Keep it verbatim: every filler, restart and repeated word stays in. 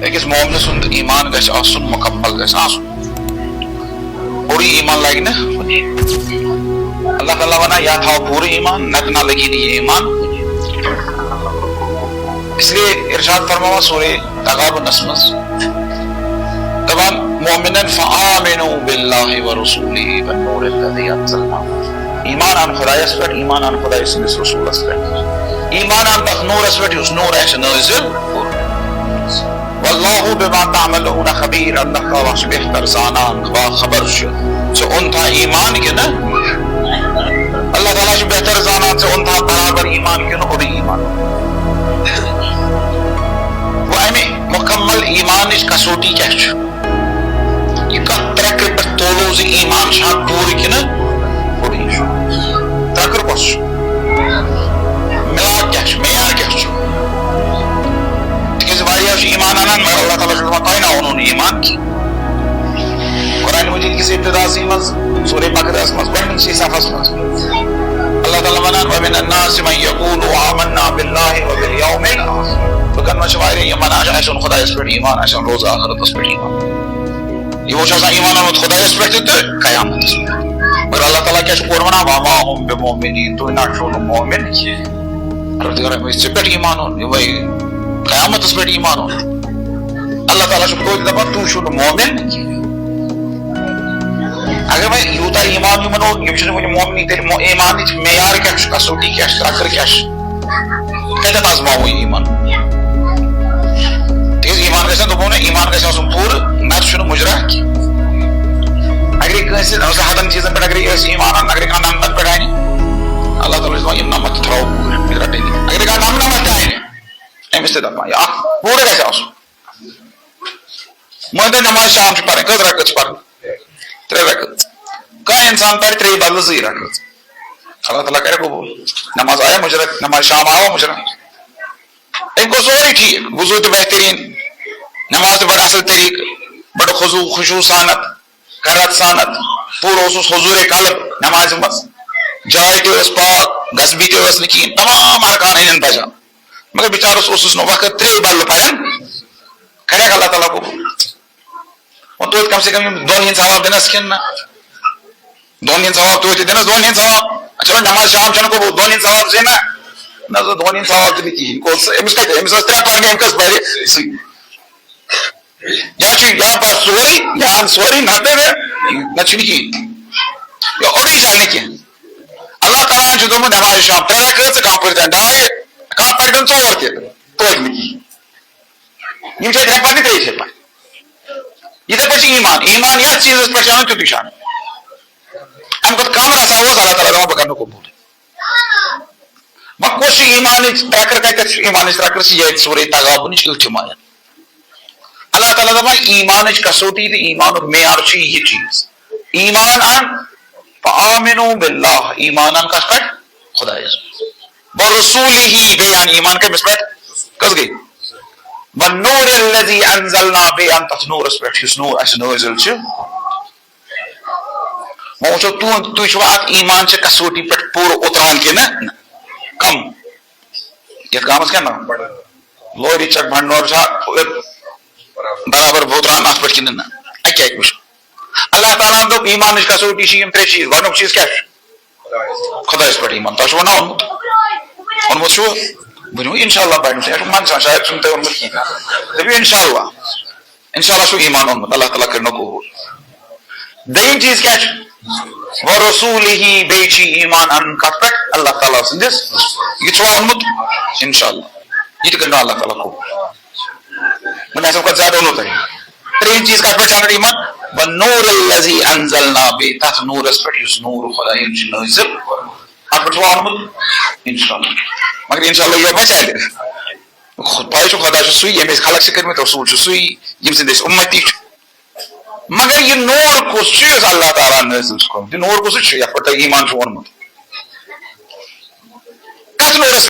أکِس مومنہٕ سُنٛد ایمان گژھِ آسُن، مُکمل گژھِ آسُن۔ اوٚڑُے ایمان لگہِ نہٕ۔ اللہ تعالیٰ ونان، یا تھاو پوٗرٕ ایمان، نتہٕ نہ لگی نہٕ یہِ ایمان۔ اس لیے ارشاد فرماوان سورہ تغابنس منٛز، دپان، مؤمنن فآمنوا باللہ ورسولہ والنور الذی انزلنا۔ ایمان ان خدایس پٮ۪ٹھ، ایمان ان خدایہِ سٕنٛدِس رسولس پٮ۪ٹھ، ایمان ان تتھ نورس پٮ۪ٹھ یُس نور اسہِ نٲزِل کوٚر۔ واللہ بما تعملون خبیر، اللہ تعالیٰ چھُ بہتر زانان، باخبر چھُ۔ ژےٚ اوٚنتھا ایمان کِنہٕ؟ اللہ تعالیٰ چھُ بہتر زانان، ژےٚ اوٚنتھا برابر ایمان کِنہٕ اوٚڑُے ایمان۔ وۄنۍ امہِ مکمل ایمانٕچ کسوٹی کیٛاہ چھُ؟ یہِ کتھ ترٛکرِ پٮ۪ٹھ تولو زِ ایمان چھا پوٗرٕ کِنہٕ اوٚڑُے چھُ؟ ترٛکر کۄس چھُ؟ مِلاک کیٛاہ چھُ؟ معیار کیٛاہ چھُ؟ تِکیٛازِ واریاہ چھِ ایمان اَنان، مگر اللہ تعالیٰ چھُ دَپان، تۄہہِ نہ اوٚنوُ نہٕ ایمان کینٛہہ۔ قرآن مجید کِس ابتداسٕے منٛز، سورہ بقرہس منٛز، گۄڈٕنِکسٕے صفس منٛز، اللہ تعالیٰ ونان، وَمِنَ النَّاسِ مَن یَقُولُ آمَنَّا بِاللَّهِ وَبِالْيَوْمِ الْآخِرِ۔ لُکن منٛز چھِ واریاہ یِم ونان چھِ، اَسہِ اوٚن خۄدایس پٮ۪ٹھ ایمان، اَسہِ اوٚن روزٕ آخرتس پٮ۪ٹھ ایمان۔ یِمو چھُ آسان ایمان اوٚنمُت خۄدایس پٮ۪ٹھ تہِ تہٕ قیامتس پٮ۪ٹھ۔ مگر اللہ تعالیٰ کیٛاہ چھُ اورٕ ونان؟ وَمَا هُم بِمُؤْمِنِیٖن، تُہۍ نہ چھِو نہٕ مؤمن کینٛہہ۔ پروردگار، أمۍ ٲسۍ ژےٚ پٮ۪ٹھ ایمان اوٚن، یِمے قیامتس پٮ۪ٹھ ایمان اوٚن۔ اللہ تعالیٰ چھُ توتہِ دپان، تُہۍ چھِو نہٕ مؤمن کینٛہہ۔ اگر وۄنۍ یوٗتاہ ایمان یِمن اوٚن، یِم چھِنہٕ وُنہِ مؤمنی، تیٚلہِ مو-، ایمانٕچ معیار کیٛاہ چھُ، کسوٹی کیٛاہ چھِ، ترٛکر کیٛاہ چھِ؟ کتٮ۪تھ آزماوو یہِ ایمان؟ تِکیٛازِ ایمان گژھِ نہ، دوٚپمو نہ، ایمان گژھِ آسُن پوٗرٕ، نتہٕ چھُنہٕ مُجرا کینٛہہ۔ اگرے کٲنٛسہِ، مثلاً، ہتن چیٖزن پٮ۪ٹھ اگرے أسۍ ایمان انہٕ، اگرے کانٛہہ نمتن پٮ۪ٹھ انہِ، اللہ تعالیٰ چھُ دپان، یِم نمتھ تہِ تھاوو پوٗرٕ، یہِ رٹٕنۍ۔ اگرے کانٛہہ نمہٕ نمتھ تہِ انہِ، أمِس تہِ دپان، یہِ اکھ پوٗرٕ گژھِ آسُن۔ مٲنۍ تو نماز شام چھِ پرٕنۍ، کٔژ رکعت چھِ پرٕنۍ؟ ترٛےٚ رکعت۔ کانٛہہ انسان پرِ ترٛیٚیہِ بدلہٕ زٕے رکعت، اللہ تعالیٰ کرِ قبول۔ نماز آیا مُجرا؟ نماز شام آوا مُجرا؟ أمۍ کوٚر سورُے ٹھیٖک، وضوٗ تہِ بہتریٖن، نماز تہِ بڑٕ اصل طریٖقہٕ، بڑٕ خضوٗع خشوع سانتھ، کرت سانتھ، پوٗرٕ اوسُس حضوٗرِ قلب نمازِ منٛز، جاے تہِ ٲس پاک، غصبی تہِ ٲس نہٕ کِہیٖنۍ، تمام ارکان أنِن بجا۔ مگر بِچارس اوسُس نہٕ وقت ترٛیٚیہِ بدلہٕ پران، کرٮ۪کھ اللہ تعالیٰ قبول؟ وۄنۍ توتہِ کم سے کم یِم دۄن ہِنٛدۍ ثواب دِنس کِنہٕ نہ؟ دۄن ہِنٛدۍ ثواب توتہِ دِنس، دۄن ہِنٛدۍ ثواب۔ چلو، نماز شام چھنہٕ قبول، دۄن ہِنٛدۍ ثواب زِ نہ؟ نہ حظ، دۄن ہِنٛدۍ ثواب تہِ نہٕ کِہیٖنۍ۔ گوٚو سُہ، أمِس کتہِ، أمِس ٲس ترٛےٚ کانٛگرِ، أمۍ کٔژ پرِ؟ سُے۔ یا چھُ یا پَتہٕ سورُے، یا اَن سورُے، نَتہٕ نہ، نَتہٕ چھُنہٕ کِہیٖنۍ۔ یا اوٚڑُے چھا نہٕ کینٛہہ۔ اللہ تعالیٰ ہَن چھُ دوٚپمُت، نماز شام ترٛےٚ رکعت، ژٕ کانٛہہ پٔرۍتن ڈاے، کانٛہہ پٔرۍتن ژور تہِ، توتہِ نہٕ کِہیٖنۍ۔ یِم چھِ اَتہِ رٮ۪پان تہِ ترٛیٚیہِ پھِرِ پَتہٕ۔ یِتھَے پٲٹھۍ چھِ ایمان۔ ایمان یَتھ چیٖزَس پٮ۪ٹھ چھُ اَنُن، تیُتُے چھُ اَنُن۔ اَمہِ کھۄتہٕ کَم رَژھا اوس، اللہ تعالیٰ دَپان، بہٕ کَرٕ نہٕ قبوٗل۔ وۄنۍ کۄس چھِ ایمانٕچ ترٛکر، کَتٮ۪تھ چھِ ایمانٕچ ترٛکر؟ چھِ ییٚتہِ سورہ تغابنٕچ ٲٹھِم آیت۔ اللہ تعالیٰ دَپان، ایمانٕچ کسوٹی تہٕ ایمانُک معیار چھُ یہِ چیٖز۔ ایمان اَن، فآمنوا باللہ، ایمان اَن کَتھ پٮ۪ٹھ؟ خۄدایَس۔ ورسولہ، بیٚیہِ اَن ایمان کٔمِس پٮ۪ٹھ؟ کٔژ گٔے؟ والنور الذی انزلنا، بیٚیہِ اَن تَتھ نوٗرَس پٮ۪ٹھ یُس نوٗر اَسہِ نٲزِل چھُ۔ وۄنۍ وٕچھو تُہُنٛد، تُہۍ چھِوا اَتھ ایمان چہِ کسوٹی پٮ۪ٹھ پوٗرٕ اُتران کِنہٕ نہ؟ کم؟ یَتھ گامَس کیٛاہ ناو؟ لوری چک بنڈنور چھا برابر بوتران اتھ پٮ۪ٹھ کِنہٕ نہ؟ اکہِ اکہِ وٕچھو۔ اللہ تعالیٰ ہن دوٚپ، ایمانٕچ کسوٹی چھِ یِم ترٛےٚ چیٖز۔ گۄڈٕنیُک چیٖز کیٛاہ چھُ؟ خۄدایس پٮ۪ٹھ ایمان۔ تۄہہِ چھُو وَنان اوٚنمُت؟ اوٚنمُت چھُو؟ ؤنِو، انشاءاللہ بنیو۔ تۄہہِ چھُو منٛدچھان، شاید چھُنہٕ تۄہہِ اوٚنمُت کِہیٖنۍ۔ دٔپِو، انشاءاللہ۔ انشاءاللہ چھُو ایمان اوٚنمُت، اللہ تعالیٰ کٔرِنو قبوٗل۔ دوٚیِم چیٖز کیٛاہ چھُ؟ ورسولہ، بیٚیہِ چھُ ایمان اَنُن کَتھ پٮ۪ٹھ؟ اللہ تعالیٰ سٕنٛدِس۔ یہِ چھُوا اوٚنمُت؟ انشاءاللہ۔ یہِ تہِ کٔرِنو اللہ تعالیٰ قبوٗل۔ وۄنۍ آسیو کَتھ زیادٕ اوٚنمُت تۄہہِ۔ ترٛیٚیِم چیٖز کَتھ پٮ۪ٹھ چھُ اَنُن ایمان؟ والنور الذی انزلنا، بیٚیہِ تَتھ نوٗرَس پٮ۪ٹھ یُس نوٗر خۄدایَن چھُ نٲزِل کوٚرمُت۔ اَتھ پٮ۪ٹھ چھُوا اوٚنمُت؟ انشاءاللہ۔ مگر انشاءاللہ یہِ ما چلہِ؟ خۄ-، پَے چھُ، خۄدا چھُ سُے، ییٚمۍ أسۍ خلق چھِ کٔرمٕتۍ، رسوٗل چھُ سُے، ییٚمۍ سٕنٛدۍ أسۍ اُمتی چھِ۔ مگر یہِ نوٗر کُس چھُ یُس اللہ تعالیٰ نٲزِل چھُ کوٚرمُت؟ یہِ نوٗر کُس چھُ یَتھ پٮ۪ٹھ تۄہہِ ایمان چھُ اوٚنمُت؟ کَتھ نوٗرَس